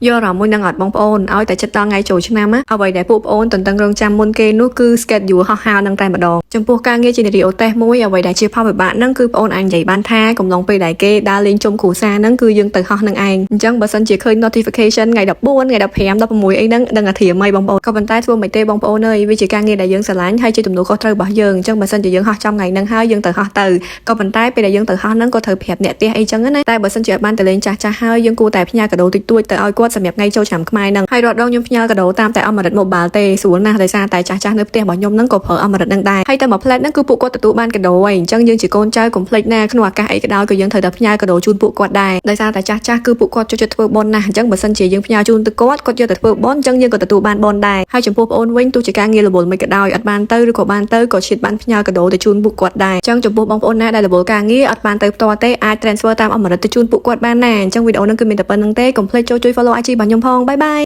យកអារម្មណ៍មួយនឹងអត់បងប្អូនឲ្យតែចិត្តដល់ថ្ងៃចូលឆ្នាំណាអ្វីដែលពួកប្អូនទន្ទឹងរង់ចាំមុនគេនោះគឺ schedule ហោះហើរនឹងតែម្ដងចំពោះការងារជានារីអូតេសមួយអ្វីដែលជាផលវិបាកហ្នឹងគឺប្អូនអាចនិយាយបានថាកំឡុងពេលដែលគេដើរលេងជុំគ្រួសារហ្នឹងគឺយើងទៅហោះនឹងឯងអញ្ចឹងបើសិនជាឃើញ notification ថ្ងៃ14ថ្ងៃ15 16អីហ្នឹងដឹងតែត្រៀមហើយបងប្អូនក៏ប៉ុន្តែធ្វើមិនទេបងប្អូនអើយវាជាការងារដែលយើងស្រឡាញ់ហើយជាទំនួលខុសត្រូវរបស់យើងអញ្ចឹងបើសិនជាយើងហោះចំថ្ងៃហ្នឹងហើយយើងទៅហោះទៅក៏ប៉ុន្តែពេលដែលយើងទៅហោះហ្នឹងក៏ត្រូវប្រាប់អ្នកផ្ទះអីចឹងណាតែបើសិនជាអត់បានទៅលេងចាស់ចាស់ហើយយើងគួរតែផ្ញើកាដូតិចតួចទៅឲ្យគាត់សម្រាប់ថ្ងៃចូលឆ្នាំខ្មែរហ្នឹងហើយរាល់ដងខ្ញុំផ្ញើកាដូតាមតែអមរិត Mobile ទេស្រួលណាស់ដោយសារតែចាស់ចាស់នៅផ្ទះរបស់ខ្ញុំហ្នឹងក៏ប្រើអមរិតហ្នឹងដែរហើយតែមួយផ្លែតហ្នឹងគឺពួកគាត់ទទួលបានកាដូហើយអញ្ចឹងយើងជាកូនចៅកុំភ្លេចណាក្នុងឱកាសអីក៏ដោយក៏យើងត្រូវតែផ្ញើកាដូជូនពួកគាត់ដែរដោយសារតែចាស់ចាស់គឺពួកគាត់ចូលចិត្តធ្វើបុណ្យណាស់អញ្ចឹងបើសិនជាយើងផ្ញើជូនទៅគាត់គាត់យកទៅធ្វើបុណ្យអញ្ចឹងយើងក៏ទទួលបានបុណ្យដែរហើយចំពោះប្អូនវិញទោះជាការងាររវល់មិនក៏ដោយអត់បានទៅឬក៏បានទៅក៏ឆ្លៀតបានផ្ញើកាដូទៅជូនពួកគាត់ដែរអញ្ចឹងចំពោះបងប្អូនណាដែលរវល់ការងារអត់បានទៅផ្ទាល់ទេអាច transfer តាមអមរិតទៅជូនពួកគាត់បានណាអញ្ចឹងវីដេអូនេះគឺមានតែប៉ុណ្ណឹងទេកុំភ្លេចចូលជួយ follow IG របស់ខ្ញុំផង bye bye.